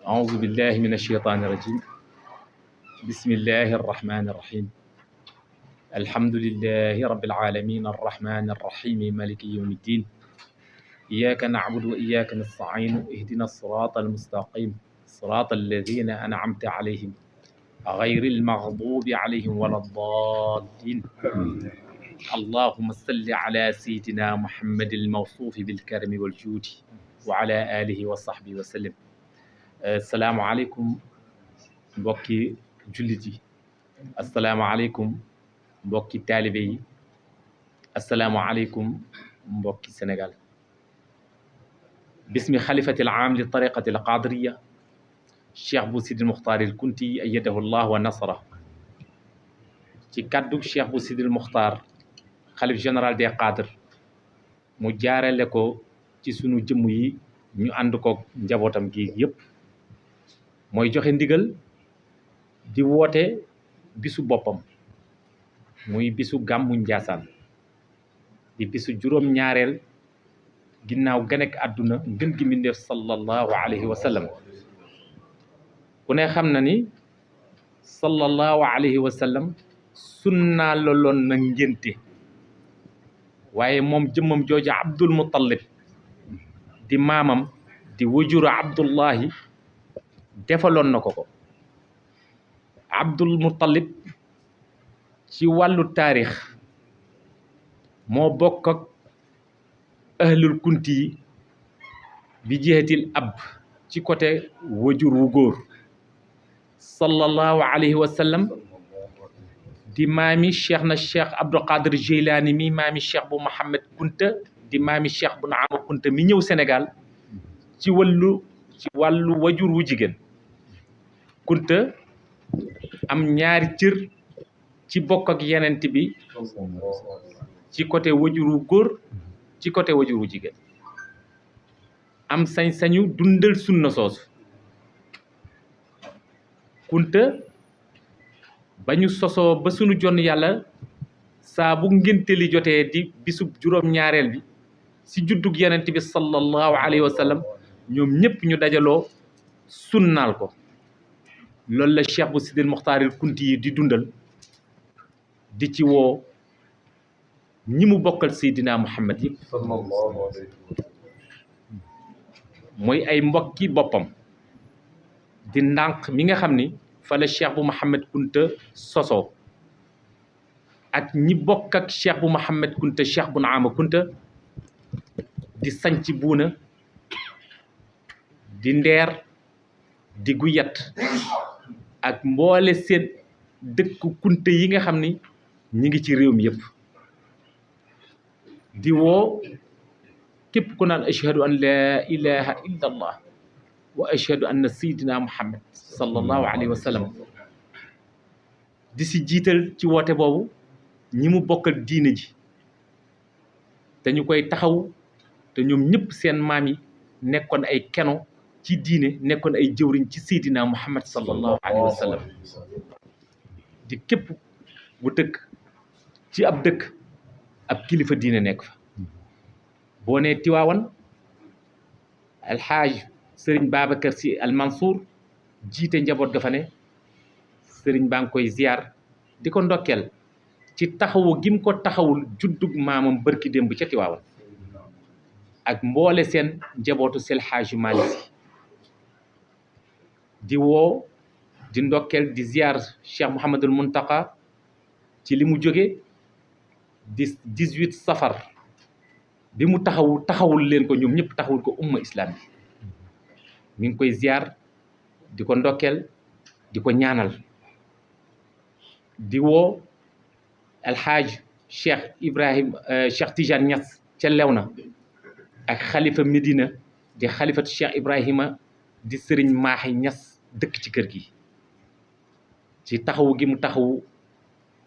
أعوذ بالله من الشيطان الرجيم بسم الله الرحمن الرحيم الحمد لله رب العالمين الرحمن الرحيم مالك يوم الدين إياك نعبد وإياك نستعين اهدنا الصراط المستقيم صراط الذين أنعمت عليهم غير المغضوب عليهم ولا الضالين اللهم صل على سيدنا محمد الموصوف بالكرم والجود وعلى آله وصحبه وسلم asalaamaaleykum mbokki jullit yi asalaamaaleykum mbokki taalibe yi asalaamaaleykum mbokki Sénégal bismi xalifatil aam li tariqatil qaadiriya cheikh bu sidil muxtaaril kunti ayyadahu llah wa nasara ci kàddu cheikh bu sidil muxtaar xalif général des cadres mu jaarale ko ci sunu jëmm yi ñu ànd ko njabootam gi yëpp mooy joxe ndigal di woote bisu boppam muy bisu gàmmu Njaasaan di bisu juróom-ñaareel ginnaaw ganek àdduna ngën gi mbindeef sallallahu alayhi wa sallam ku ne xam na ni sallallahu alayhi wa sallam sunnaa loloon na ngénte waaye moom jëmmam jooju Abdul Muttalib di maamam di wajuru Abdullahi defaloon na ko ko Abdul Muttalib ci wàllu taarix moo bokk ak ahlul kunti yi bi jihatil ab ci côté wajur wu góor sallallahu alayhi wa sallam di maami cheikh na cheikh Abdul Qadir Jeylaani mi maami cheikh bu Mohammed Kunta di maami cheikh bu Naama Kunta mi ñëw Sénégal ci wàllu wajur wu jigéen Kunta am ñaari cër ci bokk ak yenent bi ci côté wajur wu góor ci côté wajur wu jigéen am sañ-sañu dundal sunna soosu Kunta ba ñu sosoo ba sunu jonn yàlla saa bu ngénte li jotee di bisub juróom-ñaareel bi si juddug yenent bi sallallahu alayhi wa sallam ñoom ñëpp ñu dajaloo sunnaal ko loolu la cheikh bu sidil muxtaaril kunti yi di dundal di ci woo ñi mu bokkal seydina muhammad yëpp mooy ay mbokki boppam di ndànk mi nga xam ni fa la cheikh bu Mohammed Kunta sosoo ak ñi bokk ak cheikh bu Mohammed Kunta cheikh bu Naama Kunta di sanc buuna di ndeer di guyat ak mboole seen dëkku kunte yi nga xam ni ñi ngi ci réew mi yëpp di woo képp ku naan ashhadu an la ilaha illa allah wa ashhadu anna sayyidina muhammad sallallahu alayhi wa sallam di si jiital ci woote boobu ñi mu bokkal diine ji te ñu koy taxaw te ñoom ñëpp seen maam yi nekkoon ay keno ci diine nekkoon ay jëwriñ ci seydina muhammad sallallahu alayhi wa sallam di képp bu dëkk ci ab dëkk ab kilifa diine nekk fa boo nee Tiwaawan alxaaj sëriñ Babacar Si al Mansour jiite njaboot ga fa ne sëriñ baa ngi koy ziar di ko ndokkeel ci taxawu gim ko taxawul juddug maamam bërki démb ca Tiwaawan ak mboole seen njabootu sel xaaju Maalik Si di woo di ndokkeel di ziar Cheikh Mouhamadul Muntaka ci li mu jóge di 18 safar bi mu taxawul leen ko ñoom ñëpp taxawul ko umma islam bi mi ngi koy ziar di ko ndokkeel di ko ñaanal di woo alxaaj Cheikh Ibrahim Cheikh Tidiane Niass ca Léona ak xalifa Medina di xalifatu Cheikh Ibrahima di sëriñ Maaxi Niass dëkk ci kër gi ci taxawu gi mu taxawu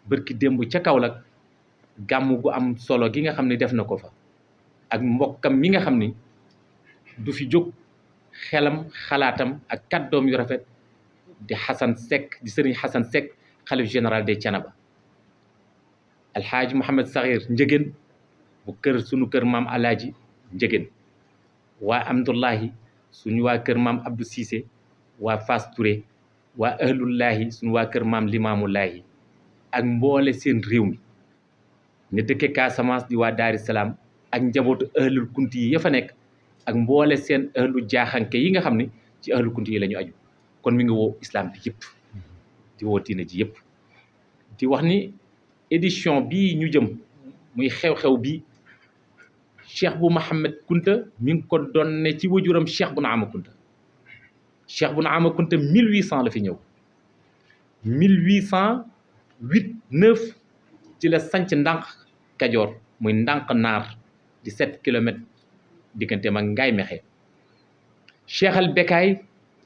bërki démb ca Kaolack gàmmu gu am solo gi nga xam ne def na ko fa ak mbokkam mi nga xam ni du fi jóg xelam xalaatam ak kàddoom yu rafet di Xasan Seck di sëriñ Xasan Seck xalif général des Thiénaba alxaaji Mouhamed Sakhir Njëgéen bu kër sunu kër maam alaaji Njëgéen waa Amdullahi suñu waa kër maam Abdou Cissé waa Fass Touré waa ahlullaahi suñu waa kër maam Limaamullaahi ak mboole seen réew mi ñu dëkke Casamance di waa Daari Salaam ak njabootu ahlul kunti yi ya fa nekk ak mboole seen ahlu jaaxanke yi nga xam ne ci ahlul kunti yi la ñu aju kon mi ngi woo islam bi yëpp di woo diina ji yëpp di wax ni édition bii ñu jëm muy xew-xew bi cheikh bu Mohamed Kunta mi ngi ko donne ci wajuram cheikh bu Naama Kunta cheikh bu Naama Kunta 1800 la fi ñëw 1808 9 ci la sanc ndànk Kajoor muy ndànk naar di 7 kilomètres digganteem ak Ngaay Mexe cheikh al Bekaay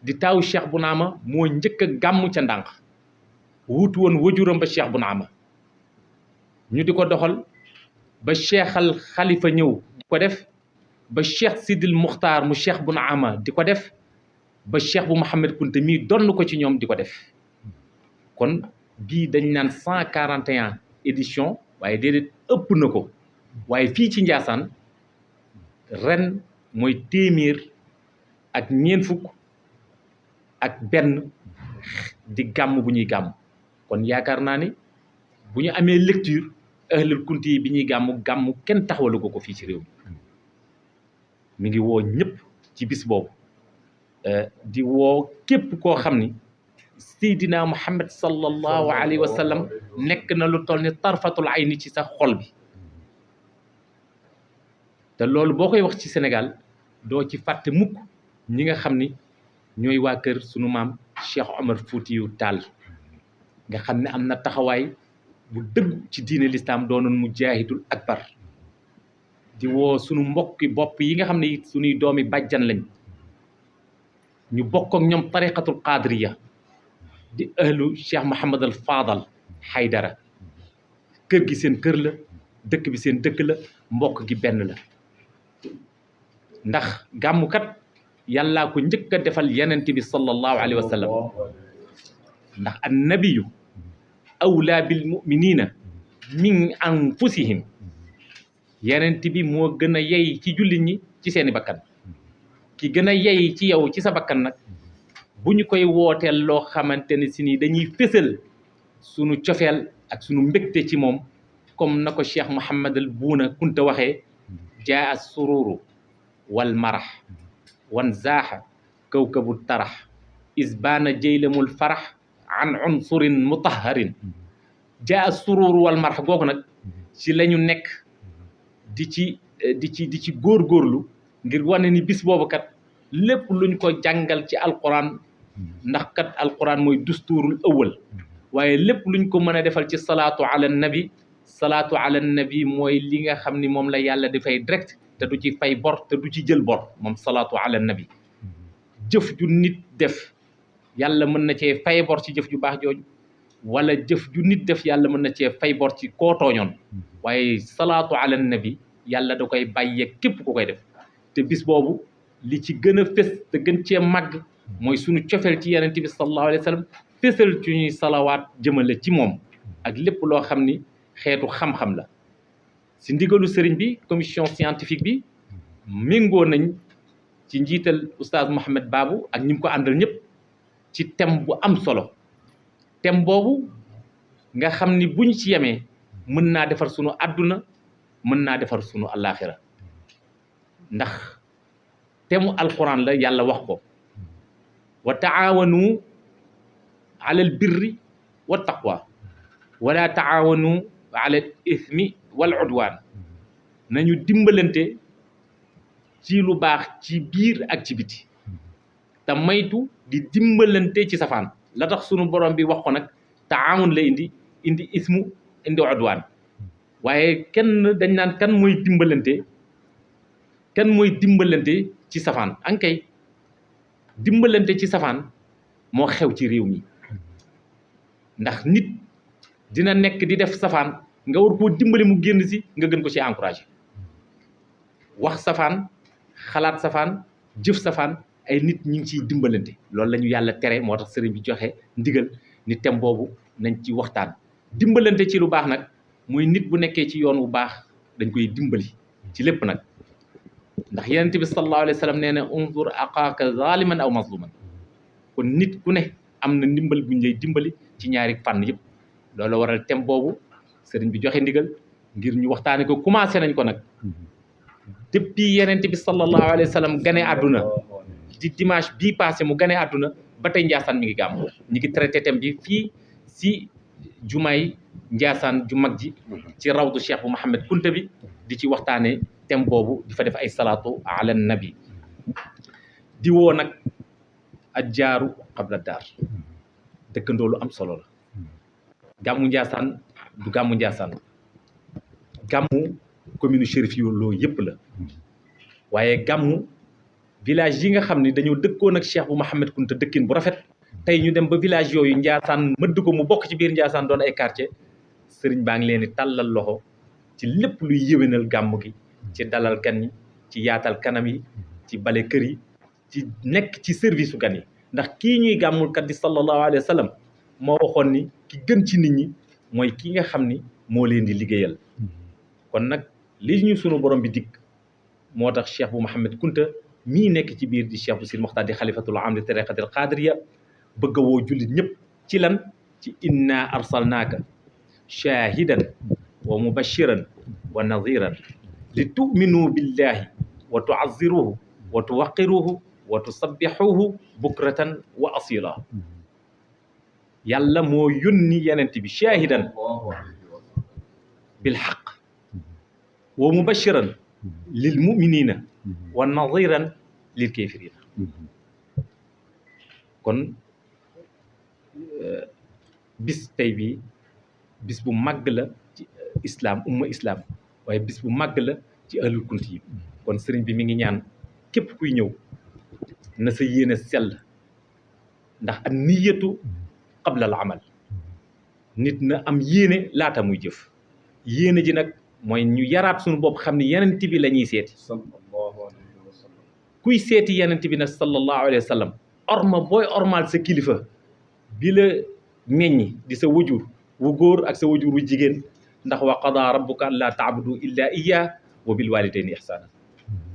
di taawu cheikh bu Naama moo njëkk a gàmm ca ndànk wuutu woon wajuram ba cheikh bu Naama ñu di ko doxal ba cheikh al Xalifa ñëw di ko def ba cheikh Sidil Muxtaar mu cheikh bu Naama di ko def ba cheikh bu Mohamed Kunta mii donn ko ci ñoom di ko def kon bii dañ naan 141 édition waaye déedéet ëpp na ko waaye fii ci Njaasaan ren mooy téeméer ak ñeent fukk ak benn di gàmm bu ñuy gàmm kon yaakaar naa ni bu ñu amee lecture ahlul kunti yi bi ñuy gàmm kenn taxawalu ko fii ci réew mi ngi woo ñëpp ci bis boobu di woo képp koo xam ni Seydina Muhammad sallallahu alayhi wa sallam nekk na lu toll ni tarfatul ayni ci sa xol bi te loolu boo koy wax ci Sénégal doo ci fàtte mukk ñi nga xam ni ñooy waa kër sunu maam Cheikh Omar Foutiyou Tall nga xam ne am na taxawaay bu dëgg ci diine l'islam doonoon mujahidul akbar di woo sunu mbokki bopp yi nga xam ne it sunuy doomi bàjjan lañ ñu bokk ak ñoom tariqatul qadriya di ahlu Cheikh Mohamad al Fadal Haydara kër gi seen kër la dëkk bi seen dëkk la mbokk gi benn la ndax gàmmukat yàllaa ko njëkk a defal yenente bi sallallahu alayhi wa sallam ndax annabiyu awlaa bil muminina min anfusihim yenente bi moo gën a yey ci jullit ñi ci seeni bakkan ki gën a yey ci yow ci sa bakkan nag bu ñu koy wooteel loo xamante ne si ni dañuy fésal sunu cofeel ak sunu mbégte ci moom comme na ko Cheikh Mohamad al Buuna Kunta waxee jaa a sururu wal marax wan zaaxa kawkabu tarax isbaana jaylamul farax an unsurin mutaharin jaa a sururu wal marax googu nag ci la ñu nekk di ci góorgóorlu ngir wane ni bis boobu kat lépp luñ ko jàngal ci alquran ndax kat alquran mooy dusturul ëwal waaye lépp luñ ko mën a defal ci salaatu ala nabi mooy li nga xam ni moom la yàlla dafay direct te du ci fay bor te du ci jël bor moom salaatu ala nabi jëf ju nit def yàlla mën na cee fay bor ci jëf ju baax jooju wala jëf ju nit def yàlla mën na cee fay bor ci koo tooñoon waaye salaatu ala nabi yàlla da koy bàyyee képp ku koy def te bis boobu li ci gën a fés te gën cee màgg mooy sunu cofeel ci yenente bi sallallahu alayhi wa sallam fésal ci ñuy salawaat jëmale ci moom ak lépp loo xam ni xeetu xam-xam la si ndigalu sëriñ bi commission scientifique bi méngoo nañ ci njiital oustaz Mohamed Babou ak ñi mu ko àndal ñëpp ci thème bu am solo thème boobu nga xam ni buñ ci yemee mën naa defar sunu àdduna mën naa defar sunu àllaaxira ndax thème alquran la yàlla wax ko wa taawanu alal birri wa taqwa wala taawanu alal ithmi wal udwan nañu dimbalante ci lu baax ci biir ak ci biti te maytu di dimbalante ci safaan la tax sunu borom bi wax ko nag taawun la indi ismu indi udwan waaye kenn dañ naan kan mooy dimbalante ci safaan ankay dimbalante ci safaan moo xew ci réew mi ndax nit dina nekk di def safaan nga war koo dimbali mu génn si nga gën ko ci encouragé wax safaan xalaat safaan jëf safaan ay nit ñi ngi ciy dimbalante loolu la ñu yàlla tere moo tax sëriñ bi joxe ndigal ni thème boobu nañ ci waxtaan dimbalante ci lu baax nag mooy nit bu nekkee ci yoon wu baax dañ koy dimbali ci lépp nag ndax yonent bi sallallahu alayhi wa sallam nee na unzur aqaaka zaliman aw mazluman kon nit ku ne am na ndimbal buñ lay dimbali ci ñaari fànn yëpp loolu waral thème boobu sëriñ bi joxe ndigal ngir ñu waxtaane ko commencé nañ ko nag depuis yenente bi sallallahu alayhi wa sallam gane àdduna di dimanche bii passé mu gane àdduna ba tey Ndiassane mi ngi gàmm ñi ngi traité thème bi fii si jumaay Ndiassane ju mag ji ci rawdu Cheikh bu Mouhamed Kunta bi di ci waxtaane thème boobu di fa def ay salaatu ala nabi di woo nag ajjaaru qabla daar dëkkandoo lu am solo la gàmmu Ndiassane du gàmmu Ndiassane gàmmu commune Chérif Lo yëpp la waaye gàmmu village yi nga xam ne dañoo dëkkoon ak Cheikh bu Mouhamed Kunta dëkkin bu rafet tey ñu dem ba village yooyu Ndiassane mëdd ko mu bokk ci biir Ndiassane doon ay quartier sëriñ baa ngi leen di tàllal loxo ci lépp luy yéwénal gàmmu gi ci dalal gan yi ci yaatal kanam yi ci bale kër yi ci nekk ci service su gan yi ndax kii ñuy gàmmul kat di sallallahu alayhi wa sallam moo waxoon ni ki gën ci nit ñi mooy ki nga xam ni moo leen di liggéeyal kon nag li ñu sunu borom bi dig moo tax Cheikh bu Mouhamed Kunta mii nekk ci biir di Cheikh bu Sidi Mokhtar di xalifatul am li tariqatil qadiriya bëgg a woo jullit ñëpp ci lan ci inna arsalnaaka shahidan wa mubashiran wa nadiran li tu'minu billahi wa tu'azziruhu wa tuwaqiruhu wa tusabbixuhu bukratan wa asila yàlla moo yónni yenent bi shahidan bil haqq wa mubashiran lil muminina wa nadiran lil kafirina kon bis tey bi bis bu màgg la ci islam umma islam waaye bis bu màgg la ci ahlul kunti yi kon sëriñ bi mi ngi ñaan képp kuy ñëw na sa yéene sell ndax an niyatu qabla al amal nit na am yéene laata muy jëf yéene ji nag mooy ñu yaraat suñu bopp xam ne yenent bi la ñuy seeti kuy seeti yenent bi nag sallallahu alayhi wa sallam orma booy ormal sa kilifa bi la meññi di sa wajur wu góor ak sa wajur wu jigéen ndax wa qada rabbuka an laa taabudu illa iya wa bil walidayni ihsana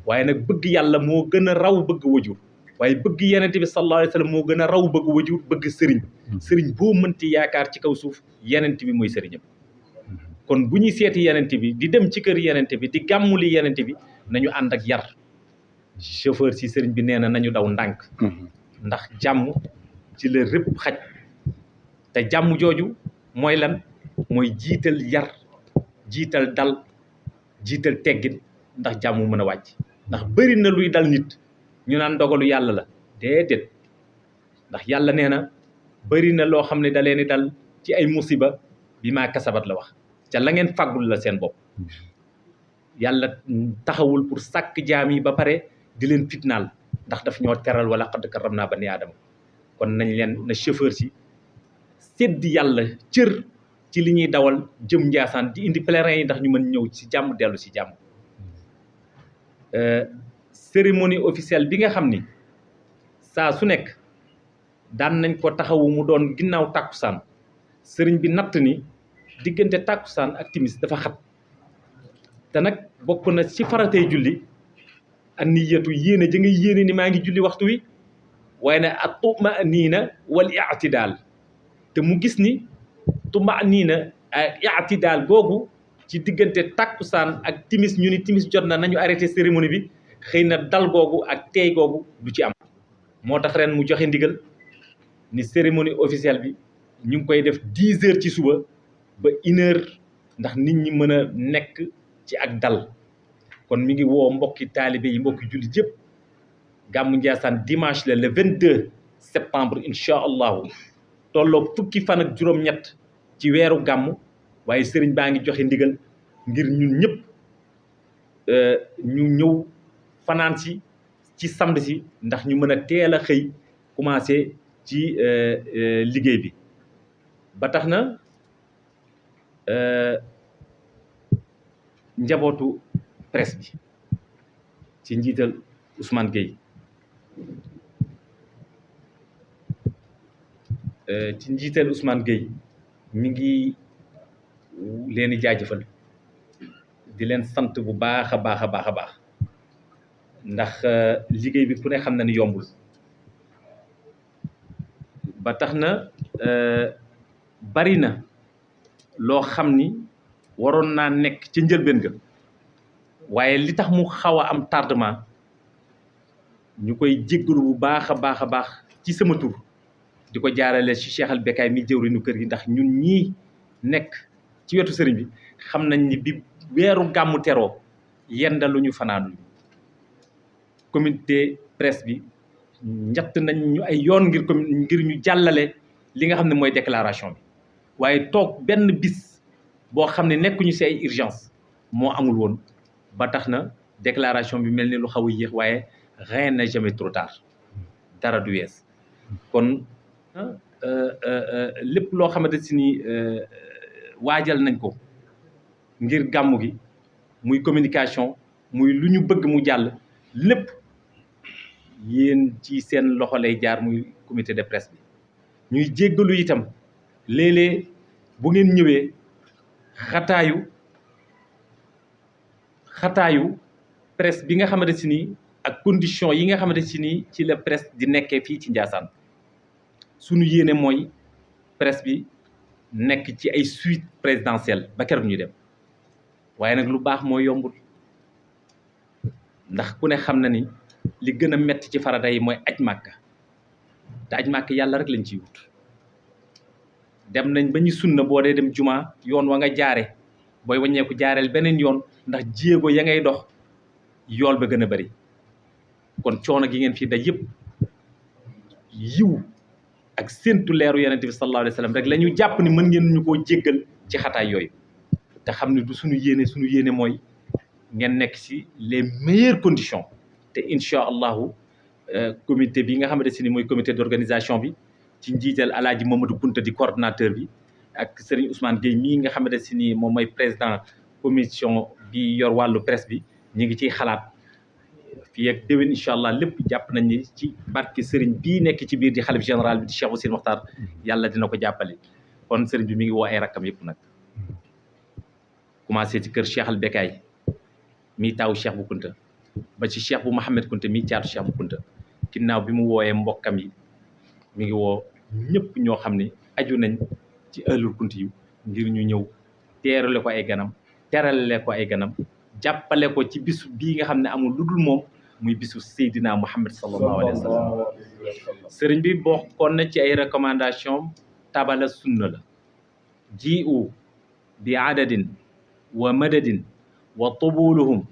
waaye nag bëgg yàlla moo gën a raw bëgg wajur waaye bëgg yenent bi sallallahu alayhi wa sallam moo gën a raw bëgg wajur bëgg sëriñ sëriñ boo mënti yaakaar ci kaw suuf yenent bi mooy sëriñam kon bu ñuy seeti yenent bi di dem ci kër yenent bi di gàmmuli yenent bi nañu ànd ak yar chauffeur si sëriñ bi nee na nañu daw ndànk ndax jàmm ci la rëpp xaj te jàmm jooju mooy lan mooy jiital yar jiital dal jiital teggin ndax jàmm mën a wàcc ndax bëri na luy dal nit ñu naan dogalu yàlla la déedéet ndax yàlla nee na bëri na loo xam ne da leen di dal ci ay musiba bi maa kasabat la wax ca la ngeen fàggul la seen bopp yàlla taxawul pour sàkk jaam yi ba pare di leen fitnaal ndax daf ñoo teral wala qad karramnaa banii aadama kon nañ leen na chauffeur si sédd yàlla cër ci li ñuy dawal jëm Ndiassane di indi pèlerin yi ndax ñu mën ñëw ci jàmm dellu ci jàmm cérémonie officielle bi nga xam ni saa su nekk daan nañ ko taxawu mu doon ginnaaw tàkkusaan sëriñ bi natt ni diggante tàkkusaan ak timis dafa xat te nag bokk na ci faratey julli an niyatu yéene ja ngay yéene ni maa ngi julli waxtu wi waaye ne at tumaniina wal i'tidaal te mu gis ni tumaniina i'tidaal googu ci diggante tàkkusaan ak timis ñu ni timis jot na nañu arrêté cérémonie bi xëy na dal googu ak teey googu du ci am moo tax ren mu joxe ndigal ni cérémonie officielle bi ñu ngi koy def 10 heures ci suba ba 1 heure ndax nit ñi mën a nekk ci ak dal kon mi ngi woo mbokki taalibe yi mbokki jullit yëpp gàmmu Ndiassane dimanche la le 22 septembre incha allahu tolloog fukki fan ak juróom-ñett ci weeru gàmm waaye sëriñ baa ngi joxe ndigal ngir ñun ñëpp ñu ñëw fanaan si ci samedi si ndax ñu mën a teel a xëy commencé ci liggéey bi ba tax na njabootu presse bi ci njiital Ousmane Gueye mi ngi leen di jaajëfal di leen sant bu baax a baax a baax a baax ndax liggéey bi ku ne xam na ni yombul ba tax na bari na loo xam ni waroon naa nekk ci njëlbeen ga waaye li tax mu xaw a am tardement ñu koy jéggalu bu baax a baax a baax ci sama tur di ko jaarale ci Cheikh Al Becaye mi jëwriñu kër gi ndax ñun ñii nekk ci wetu sëriñ bi xam nañ ni bi weeru gàmmu teroo yendaluñu fanaanu comité presse bi ñett nañ ñu ay yoon ngir ñu jàllale li nga xam ne mooy déclaration bi waaye toog benn bis boo xam ne nekkuñu ci ay urgence moo amul woon ba tax na déclaration bi mel ni lu xaw a yéex waaye rien n'est jamais trop tard dara du wees kon lépp loo xamante si ni waajal nañ ko ngir gàmmu gi muy communication muy lu ñu bëgg mu jàll lépp yéen ci seen loxo lay jaar muy comité de presse bi ñuy jéggalu itam léeg-léeg bu ngeen ñëwee xataayu presse bi nga xamante si ni ak condition yi nga xamante si ni ci la presse di nekkee fii ci Ndiassane suñu yéene mooy presse bi nekk ci ay suite présidentielle ba keroog ñu dem waaye nag lu baax mooy yombul ndax ku ne xam na ni li gën a metti ci farata yi mooy aj màkka te aj màkk yàlla rek lañ ciy wut dem nañ ba ñu sunna boo dee dem juma yoon wa nga jaare booy waññeeku jaareel beneen yoon ndax jéego ya ngay dox yool ba gën a bari kon coono gi ngeen fii daj yëpp yiw ak séntu leeru yonent bi sallallahu alayhi wa sallam rek la ñu jàpp ni mën ngeen ñu koo jéggal ci xataay yooyu te xam ne du suñu yéene mooy ngeen nekk ci les meilleures conditions te incha allahu comité bi nga xamante si ni mooy comité d'organisation bi ci njiital Alaaji Mamadou Kunta di coordonnateur bi ak Serigne Ousmane Gueye mii nga xamante si ni moom mooy président commission bi yor wàllu presse bi ñu ngi ciy xalaat fii ak déwén incha allah lépp jàpp nañ ni ci barke Serigne bii nekk ci biir di xalif général bi di Cheikh Ousseynou Mokhtar yàlla dina ko jàppale kon Serigne bi mi ngi woo ay rakkam yëpp nag commencé ci kër Cheikh Al Becaye mii taawu Cheikh bu Kunta ba ci Cheikh bu Mouhamed Kunta mii caatu Cheikh bu Kunta ginnaaw bi mu wooyee mbokkam yi mi ngi woo ñëpp ñoo xam ne aju nañ ci ëllëg kunti yu ngir ñu ñëw teerale ko ay ganam terale ko ay ganam jàppale ko ci bisu bii nga xam ne amul lu dul moom muy bisu Seydina Muhammad sallallahu alayhi wa sallam sëriñ bi bokkoon na ci ay recommandation tabala sunna la ji u bi adadin wa madadin wa tubuluhum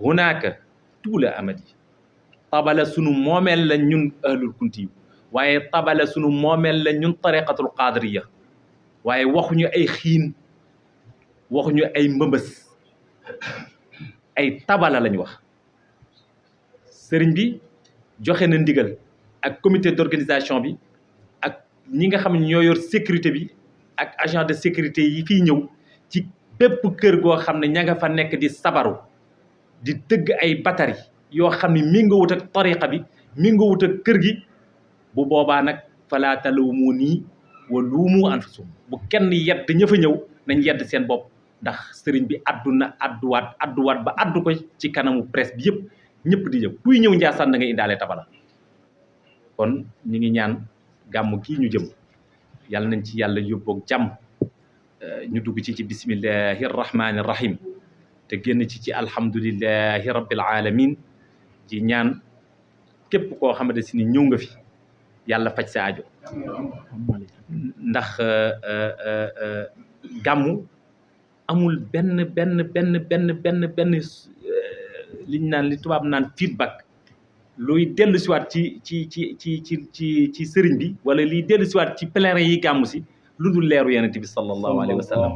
hunaka tuula amadi tabala sunu moomeel la ñun ahlul kunti yu waaye tabala sunu moomeel la ñun tariqatul qadiriya waaye waxuñu ay xiin waxuñu ay mbëmbës ay tabala lañ wax sëriñ bi joxe na ndigal ak comité d'organisation bi ak ñi nga xam ne ñoo yor sécurité bi ak agent de sécurité yi fiy ñëw ci bépp kër goo xam ne ña nga fa nekk di sabaru di tëgg ay batari yoo xam ne mi nga wut ak tariqa bi mi nga wut ak kër gi bu boobaa nag falaa taluumuunii wa luumu anfusakum bu kenn yedd ña fa ñëw nañ yedd seen bopp ndax sëriñ bi adduwaat ba addu ko ci kanamu presse bi yëpp ñëpp di ñëw kuy ñëw Njaasaan da nga indaale tabala kon ñu ngi ñaan gàmmu kii ñu jëm yàlla nañ ci yàlla yóbboog jàmm ñu dugg ci bismillahi rahmani rahim te génn ci alhamdulillahi rabbil alamin ji ñaan képp koo xamante si ni ñëw nga fi yàlla faj sa aajo ndax gàmmu amul benn liñ naan li tubaab naan feedback luy dellu siwaat ci sëriñ bi wala liy dellu siwaat ci pèlerin yi gàmmu si lu dul leeru yonent bi sallallahu alayhi wa sallam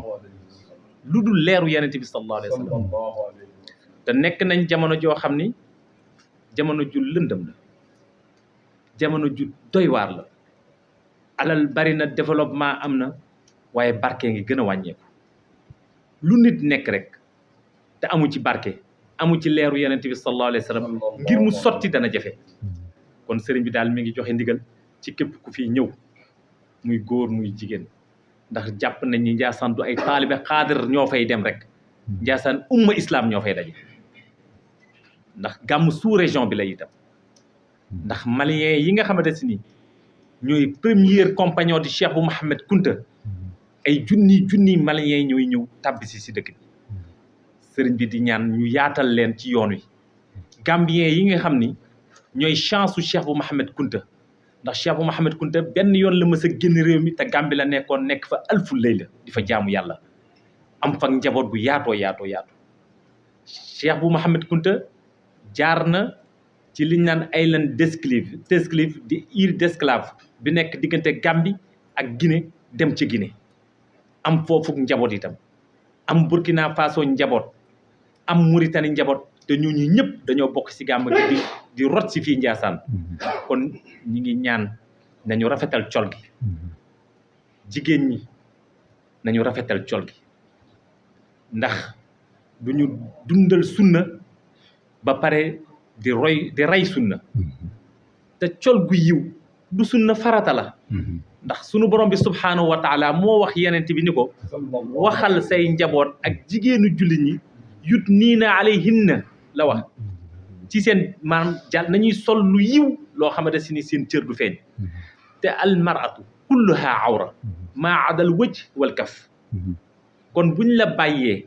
lu dul leeru yonent bi sallallahu alayhi wa sallam te nekk nañ jamono joo xam ni jamono ju lëndëm la jamono ju doy waar la alal bari na développement am na waaye barke ngi gën a wàññeeku lu nit nekk rek te amu ci barke amu ci leeru yonent bi sallallahu alayhi wa sallam ngir mu sotti dana jafe kon sëriñ bi daal mi ngi joxe ndigal ci képp ku fi ñëw muy góor muy jigéen ndax jàpp nañ ni Njaasaan du ay taalibe xaadir ñoo fay dem rek Njaasaan umma islam ñoo fay daje ndax gàmm sous région bi la itam ndax malien yi nga xamante si ni ñooy premier compagnon di Cheikh bu Mouhamed Kunta ay junni maliens ñooy ñëw tàbbisi si dëkk bi sëriñ bi di ñaan ñu yaatal leen ci yoon wi Gambien yi nga xam ni ñooy chance su Cheikh bu Mouhamed Kunta ndax Cheikh bu Mouhamed Kunta benn yoon la mës a génn réew mi te Gambie la nekk fa alfu layla di fa jaamu yàlla am fa njaboot gu yaatoo Cheikh bu Mouhamed Kunta jaar na ci liñ naan island d'esclave di île d'esclave bi nekk diggante Gambie ak Guinée dem ci Guinée am foofu njaboot itam am Burkina Faso njaboot am Mauritanie njaboot te ñooñu ñëpp dañoo bokk ci gàmm gi di rot si fii Ndiassane kon ñi ngi ñaan nañu rafetal col gi jigéen ñi nañu rafetal col gi ndax duñu dundal sunna ba pare di rey sunna te col gu yiw du sunna farata la ndax sunu borom bi subhaanahu wa taala moo wax yenente bi ni ko waxal say njaboot ak jigéenu jullit ñi yut niina alayhinna la wax ci seen maanaam jàll nañuy sol lu yiw loo xamante si ni seen cër du feeñ te al maratu kulluha awra maa adal wëj wal kaf kon buñ la bàyyee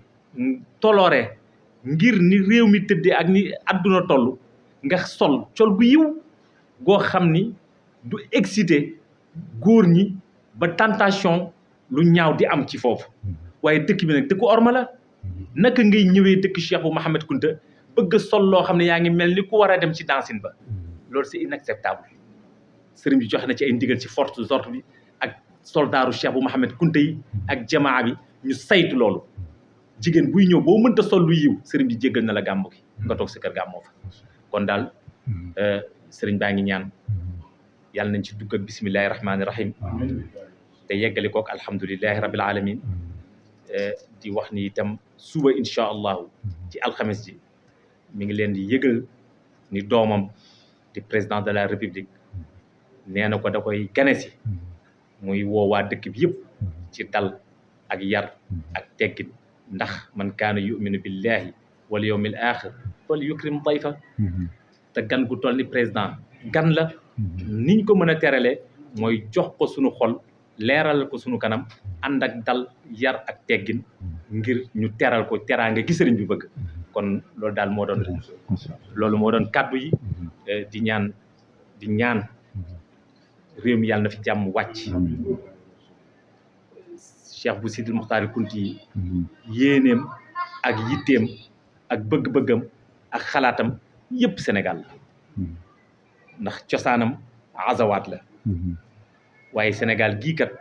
tolore ngir ni réew mi tëddee ak ni àdduna toll nga sol col gu yiw goo xam ni du excité góor ñi ba tentation lu ñaaw di am ci foofu waaye dëkk bi nag dëkku orma la naka ngay ñëwee dëkk Cheikh bu Mouhamed Kunta bëgg a sol loo xam ne yaa ngi mel ni ku war a dem ci dancing ba loolu c'est inacceptable sëriñ bi joxe na ci ay ndigal ci force d'ordre bi ak soldaaru Cheikh bu Mouhamed Kunta yi ak jamaa bi ñu saytu loolu jigéen buy ñëw boo mënta sol lu yiw sëriñ bi jéggal na la gàmmu gi nga toog si kër gàmmoo fa kon daal sëriñ baa ngi ñaan yàlla nañ ci dugg ak bismillahi rahmaani rahim te yeggali kook alhamdulillahi rabbil alamin di wax ni itam suba incha allahu ci alxames ji mi ngi leen di yëgal ni doomam di président de la république nee na ko da koy gane si muy woowaa dëkk bi yëpp ci dal ak yar ak teggin ndax man kaana yuminu billahi wal yawmil axir fal yukrim dayfa te gan gu toll ni président gan la niñ ko mën a terale mooy jox ko sunu xol leeral ko sunu kanam ànd ak dal yar ak teggin ngir ñu teral ko teraanga gi sëriñ bi bëgg kon loolu daal moo doon kàddu yi di ñaan réew mi yàlla na fi jàmm wàcc Cheikh bu Sidil Muxtaar Kunti yi yéeneem ak yitteem ak bëgg-bëggam ak xalaatam yëpp Sénégal la ndax cosaanam azawaat la waaye Sénégal gii kat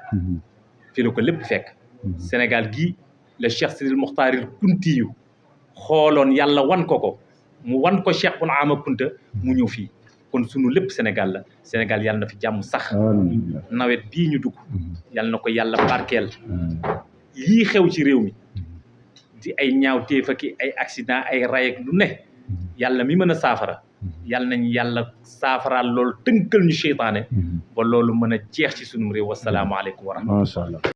fi la ko lépp fekk Sénégal gii la Cheikh Sidil Muxtaar Kunti yu xooloon yàlla wan ko mu wan ko Cheikh Bun Ama Kunta mu ñëw fii kon sunu lépp Sénégal la Sénégal yàlla na fi jàmm sax nawet bii ñu dugg yàlla na ko yàlla barkeel lii xew ci réew mi di ay ñaawteef ak ay accident ay ray ak lu ne yàlla mi mën a saafara yàlla nañ yàlla saafaraal loolu tënkal ñu seytaane ba loolu mën a jeex ci sunu réew wasalaamaaleykum wa rahmatulah.